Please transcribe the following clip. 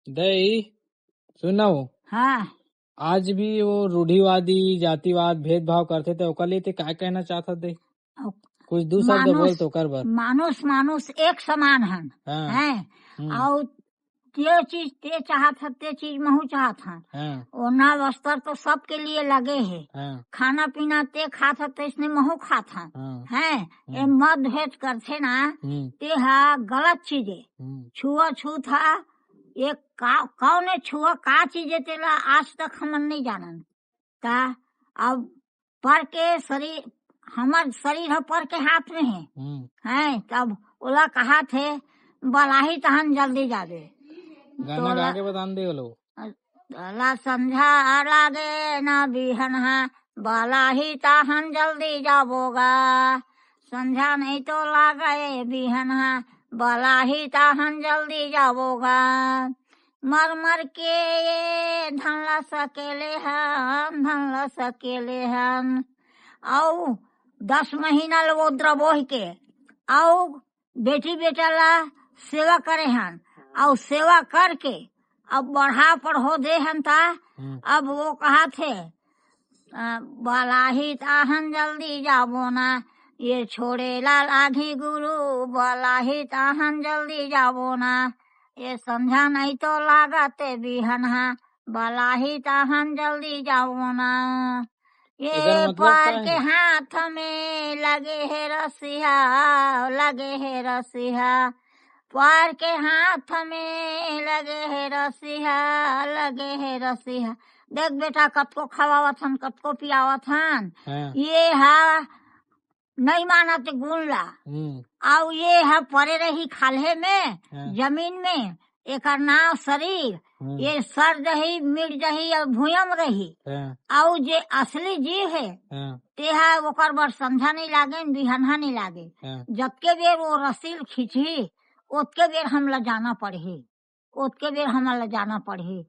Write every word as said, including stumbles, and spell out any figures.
दई, सुनव। हाँ। आज भी वो रूढ़िवादी, जातिवाद, भेदभाव करथे, त ओकर लिए ते का कहना चाहत हस दई? अब कुछ दू शब्द बोल मानुष, तो ओकर बर। मानुष, मानुष एक समान हन, हाँ। हैं? हम्म। अउ जे चीज ते चाहत हस, ते चीज महू चाहत हन। हाँ। ओना वस्त्र तो सबके लिए लगे हे। हाँ। खाना पीना ते खात हस, तइसने महू खात हन। हाँ। हैं? हम्म। ए मतभेद करथे ना, हम्म। ते हा गलत चीज ए। हम्म। छुआछूत हा, ये का, कौन ए छुआ, का चीज ए, तेला आज तक हमन नहीं जानन। का अब पर के शरीर, हमर शरीर ह पर के हाथ में हे, हम्म। हैं, तब ओला कहाथे, "बलाही तहन जल्दी जाबे।" गाना तोला गा के बतान दे ओलो। तोला संझा लागे ना बिहनहा, बलाही तहन जल्दी जाबो गा। संझा नहीं तो लागे बिहनहा, बलाही तहन जल्दी जाबो गा। मर मर के ये धन ला सकेले हन, धन ला सकेले हन। अउ दस महीना ले वो द्रबोह के, अउ बेटी बेटा ला सेवा करे हन, अउ सेवा करके अब बढ़ा पढ़ो दे हन ता, हम्म। अब वो कहाथे, अ, बलाही तहन जल्दी जाबो ना, ये छोड़े ला लागी गुरु, बलाही तहन जल्दी जाबो ना, ये संझा नहीं तो लागत बिहनहा, बलाही तहन जल्दी जाबो ना। ये एकर मतलब पार का के हे? हाथ में लगे हे रसिहा, लगे हे रसिहा, पार के हाथ में लगे हे रसिहा, लगे हे रसिहा। देख बेटा, कतको खवावत हन, कतको पियावत हन, हाँ। ये हा नहीं मानत गुण ला। हम्म। अउ ये हा परे रही खाल्हे में, हाँ। जमीन में, एकर नाव शरीर, हम्म। ये सर जही, मिट जही अउ भुइयां में रही। हाँ। अउ जे असली जीव हे, हाँ। तेहा ओकर बर संझा नहीं लागे, बिहनहा नहीं लागे। हाँ। जतके बेर वो रसील खींचही, ओतके बेर हमला जाना पड़ही, ओतके बेर हमला जाना पड़ही।